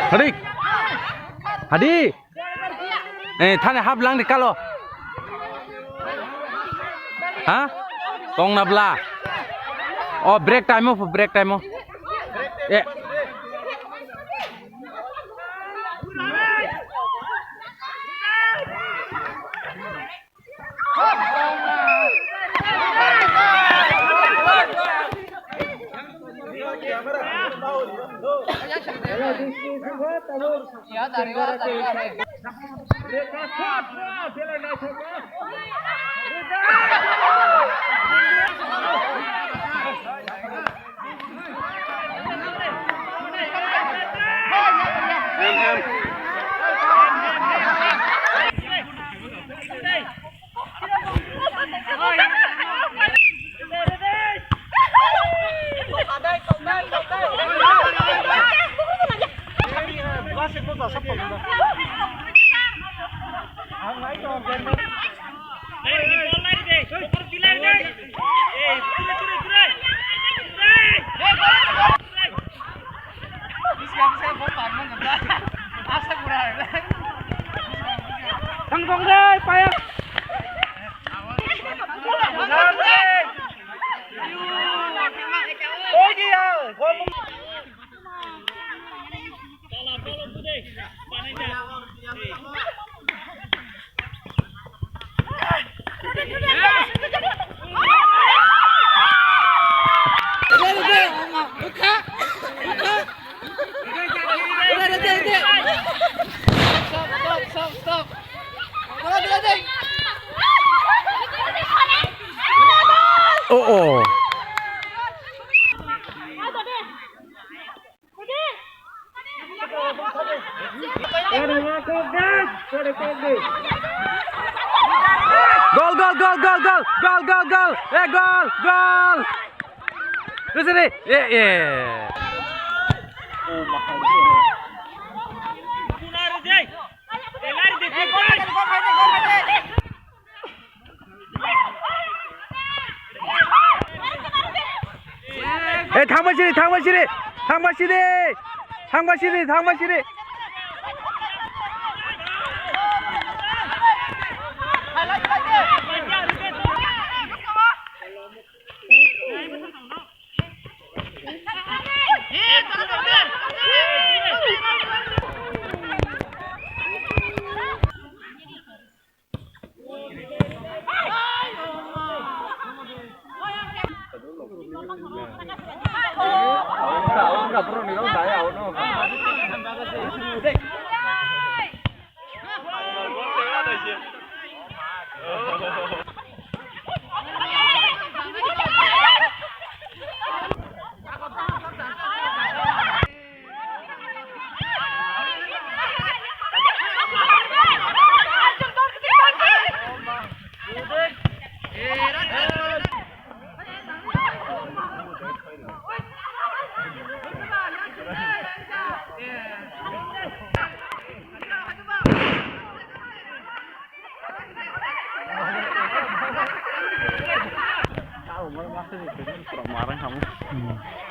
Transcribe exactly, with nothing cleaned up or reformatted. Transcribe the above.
Hadi. Hadi. Eh, thani hap lang di kalo. Ha? Tong na bla. Oh, break time o, break time o. Eh. Thang thang dai, paya. Oi dia, gol. Stop, stop, stop, stop. Oh, oh. Gol, gol, gol, gol, gol, gol, gol, gol, eh, gol, gol. Referee, eh, eh. Eh, thangbai siri, thangbai siri, thangbai siri, thangbai siri, thangbai siri. Hmm.